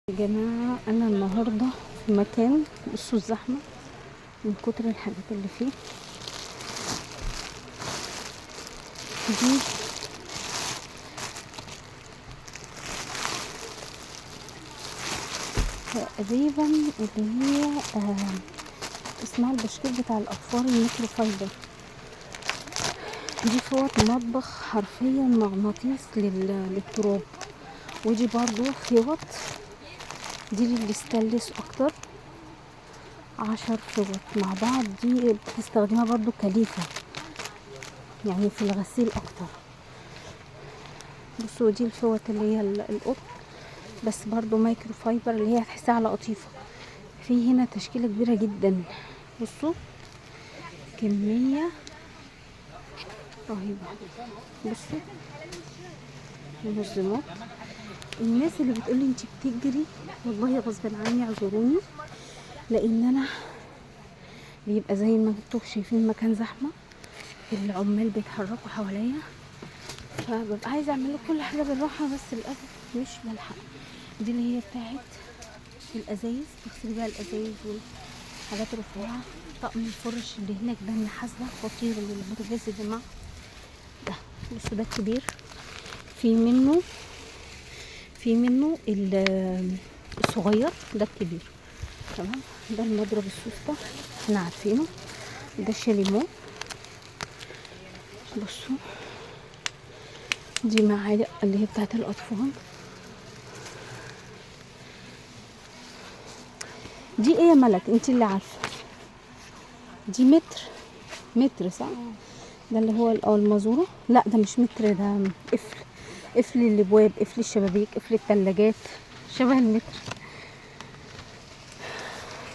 يا جماعة أنا النهاردة في مكان، بصوا الزحمة من كتر الحاجات اللي فيه دي. تقريبا اللي هي اسمها البشكير بتاع الأطفال ال microfiber. دي فوط مطبخ حرفيا مغناطيس للتراب، ودي برضو فوط، دي للستانلس اكتر. 10 فوط مع بعض، دي بتستخدمها برضو كليفة يعني في الغسيل اكتر. بصوا دي الفوط اللي هي القطن بس برضو micro fiber اللي هي هتحسها على قطيفة. في هنا تشكيلة كبيرة جدا، بصوا كمية رهيبة. بصوا منظمات. الناس اللي بتقولي انت بتجري، والله غصب عني اعذروني، لان انا بيبقى زي ما انتوا شايفين المكان زحمة، العمال بيتحركوا حواليا، فببقى عايزه اعمل لكم كل حاجة بالراحة، بس للاسف مش بلحق. دي اللي هي بتاعت الازايز، تغسلي بيها الازايز والحاجات الرفيعة. طقم الفرش اللي هناك ده النحاس ده خطير للبوتاجاز يا جماعة. ده بصوا ده الكبير، في منه الصغير، ده الكبير تمام. ده المضرب السوسته احنا عارفينه، ده الشاليمو. بصوا دي معالق اللي هي بتاعت الاطفال. دي ايه يا ملك؟ انت اللي عارفه. دي متر، متر صح؟ ده اللي هو المازوره. لا ده مش متر، ده قفل، قفل الابواب، قفل الشبابيك، قفل الثلاجات، شبه المتر.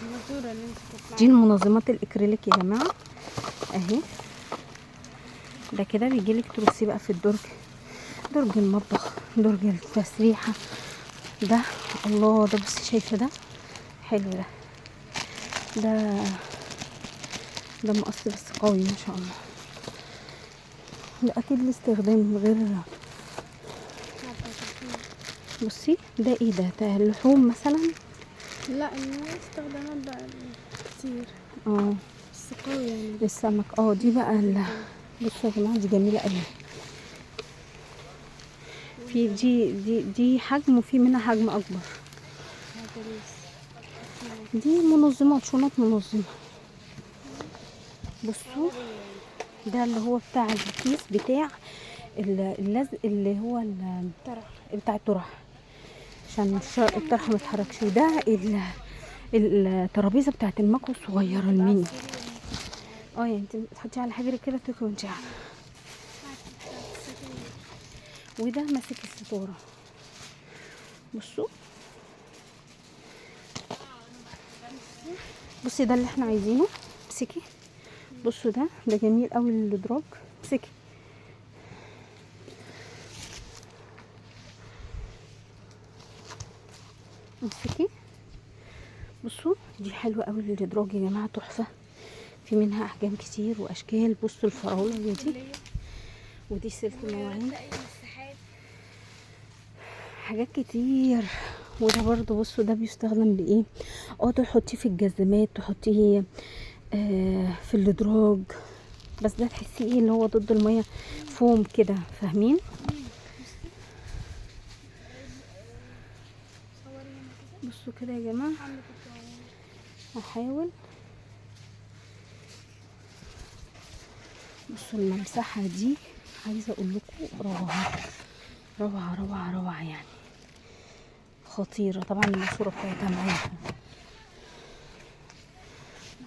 المازوره اللي انت بتطلعي. دي المنظمات الاكريليك يا جماعة اهي. ده كده بيجيلك ترصي بقى في الدرج، درج المطبخ، درج التسريحه. ده الله، ده بصي شايفه ده حلو، ده ده ده مقص بس قوي ما شاء الله. ده اكيد الاستخدام غير. بصي ده ايه ده؟ ده اللحوم مثلا؟ لا الاستخدامات بقى كتير. بس قوي يعني للسمك. دي بقى بصوا يا جماعة دي جميلة قوي. في دي دي دي حجم، وفي منها حجم اكبر. دي منظمات، شنط منظمة. بصوا ده اللي هو بتاع الكيس بتاع اللزق اللي هو بتاع الطرح، عشان الطرحة ما تتحركش. وده الترابيزة بتاعت المكوى الصغيرة الميني. يعني انت تحطيها على حجرك كده تاكلي وانت قاعدة. وده ماسك الستارة. بصوا بصي ده اللي احنا عايزينه. امسكي. بصوا ده جميل قوي للادراج. امسكي. امسكي. بصوا دي حلوة قوي للادراج يا جماعة، تحفة. في منها احجام كتير واشكال. بصوا الفراوله دي، ودي سلك مواعين، حاجات كتير. وده برضو بصوا ده بيستخدم لايه؟ تحطيه في الجزمات، تحطيه في الادراج، بس ده تحسيه ايه اللي هو ضد المية، فوم كده، فاهمين؟ بصوا كده يا جماعة هحاول. بصوا الممسحه دي عايزه اقول لكم روعه روعه روعه روعه، يعني خطيرة. طبعا الماسورة بتاعتها معاها،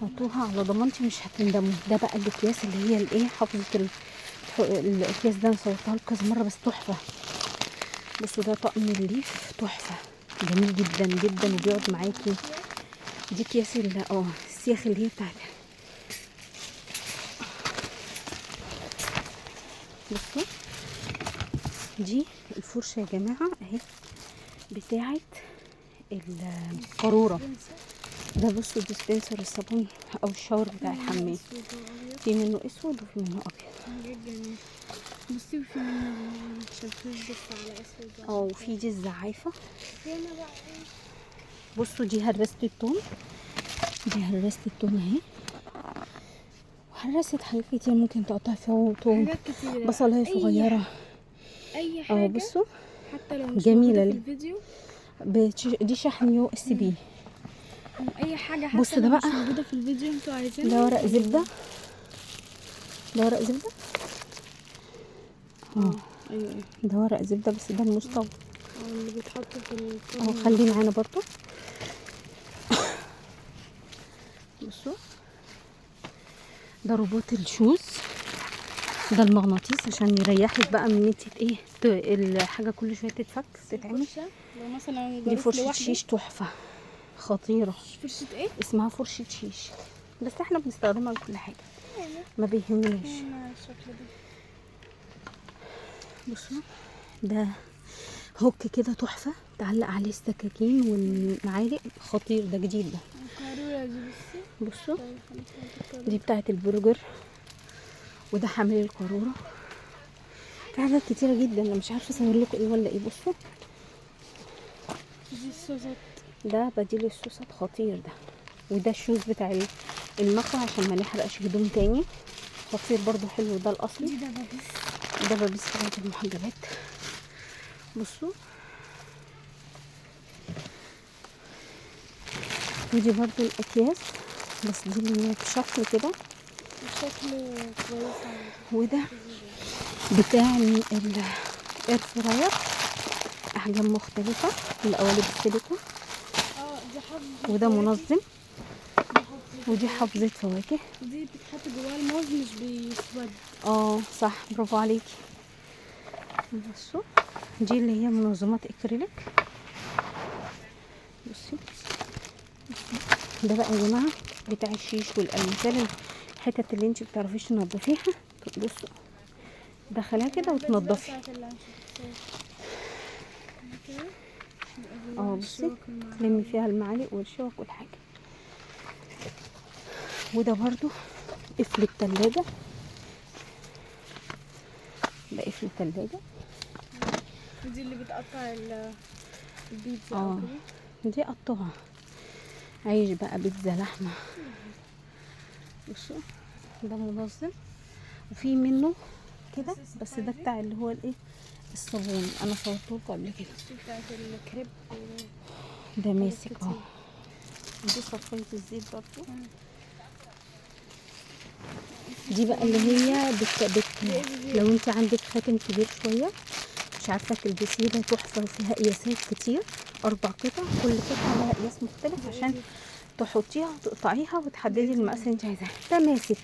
هاتوها على ضمانتي مش هتندموا. ده بقى الاكياس اللي هي الايه، حافظه الاكياس ده انا صورتها لكم كذا مرة، بس تحفة. بصوا ده طقم الليف تحفة، جميل جدا جدا وبيقعد معاكي. دي اكياس السياخ اللي هي بتاعتها. بصوا دي الفرشة يا جماعة اهي بتاعت القاروره. ده بصوا dispenser الصابون او ال shower بتاع الحمام، في منه اسود وفي منه ابيض. بصي وفي منه شفاف بس على اسود. وفي دي الزعايفه. بصوا دي هرسة التوم، دي هرسة التوم اهي، وهرسة حاجات كتير ممكن تقطعي فيها توم، حاجات كتيرة، بصلايه صغيرة، اي حاجة. بصوا حتى لو مش جميلة موجودة في الفيديو. دي شحن USB. اي حاجة حتى بصوا ده لو بقى مش موجودة في الفيديو انتوا عايزينها. ده ورق زبدة، ده ورق زبدة. ايوه ده ورق زبدة بس ده المستوى اللي بيتحط في الفرن. خليه معانا برضو. بصوا ده رباط ال shoes، ده المغناطيس عشان يريحك بقى من انت ايه الحاجة كل شوية تتفك تتعمل. لو مثلا دي فرشه شيش تحفة خطيرة. فرشه ايه؟ اسمها فرشه شيش، بس احنا بنستخدمها لكل حاجة، ما بيهمناش. بصوا ده هوك كده تحفة، تعلق عليه السكاكين والمعالق، خطير ده، جديد ده. بصوا دي بتاعه البرجر، وده حامل القاروره. في حاجات كتيرة جدا انا مش عارفه اصور لكم ايه ولا ايه. بصوا دي الصوصات، ده بديل الصوصات خطير ده. وده ال shoes بتاع المكوى عشان ما نحرقش هدوم تاني، خطير برضو حلو ده الاصلي. دي دبابيس، دبابيس بتاعت المحجبات. بصوا ودي برضو الاكياس، بس دي اللي هي بشكل كده، شكله كويس. وده بتاع ال air fryer، احجام مختلفة، القوالب السيليكون. دي حافظه، وده منظم، ودي حافظه فواكه، دي بتتحط جواها الموز مش بيسود. صح، برافو عليكي. بصوا دي اللي هي منظمات اكريليك. بصوا ده بقى يا جماعة بتاع الشيش والالمثال، الحتت اللي انت بتعرفيش تنضفيها، بصوا دخلها كده وتنضفي. بصي تلمي فيها المعالق والشوك والحاجة. وده برضو قفل التلاجة، ده قفل التلاجة. دي اللي بتقطع البيتزا. دي قطعها عيش بقى، بيتزا، لحمه. بصوا ده منظم، وفي منه كده بس ده بتاع اللي هو الايه الصابون، انا صورته لكم قبل كده. بتاعت الكريب ده ماسك اهو. دي صفايه الزيت برضو. دي بقى اللي هي بت لو انت عندك خاتم كبير شوية مش عارفه تلبسيه، ده تحفة وفيها قياسات كتير، 4 قطع، كل قطعه لها قياس مختلف عشان تحطيها وتقطعيها وتحددي المقاس اللي انت عايزاه. ده ماسك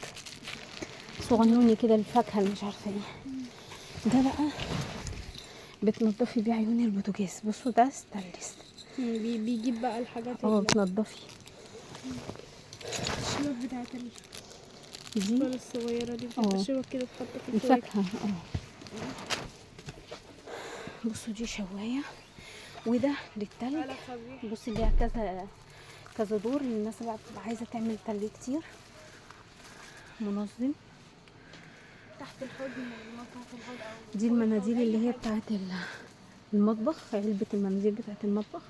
صغنوني كده الفاكهة اللي مش عارفه ايه. ده بقى بتنضفي بيه عيون البوتاجاز. بصوا ده ستانلس، بيجيب بقى الحاجات بتنضفي الشبك بتاعت دي الصغيرة دي، بتبقى شبك كده تحط في الفاكهة. بصوا دي شوايه، وده للتلج. بصي ليها كذا كذا دور للناس اللي بتبقى عايزه تعمل تلج كتير. منظم تحت الحوض، دي المناديل اللي هي بتاعت المطبخ، علبة المناديل بتاعت المطبخ.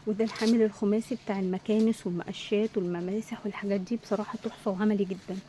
وده الحامل الخماسي بتاع المكانس والمقشات والمماسح والحاجات دي، بصراحة تحفة وعملي جدا.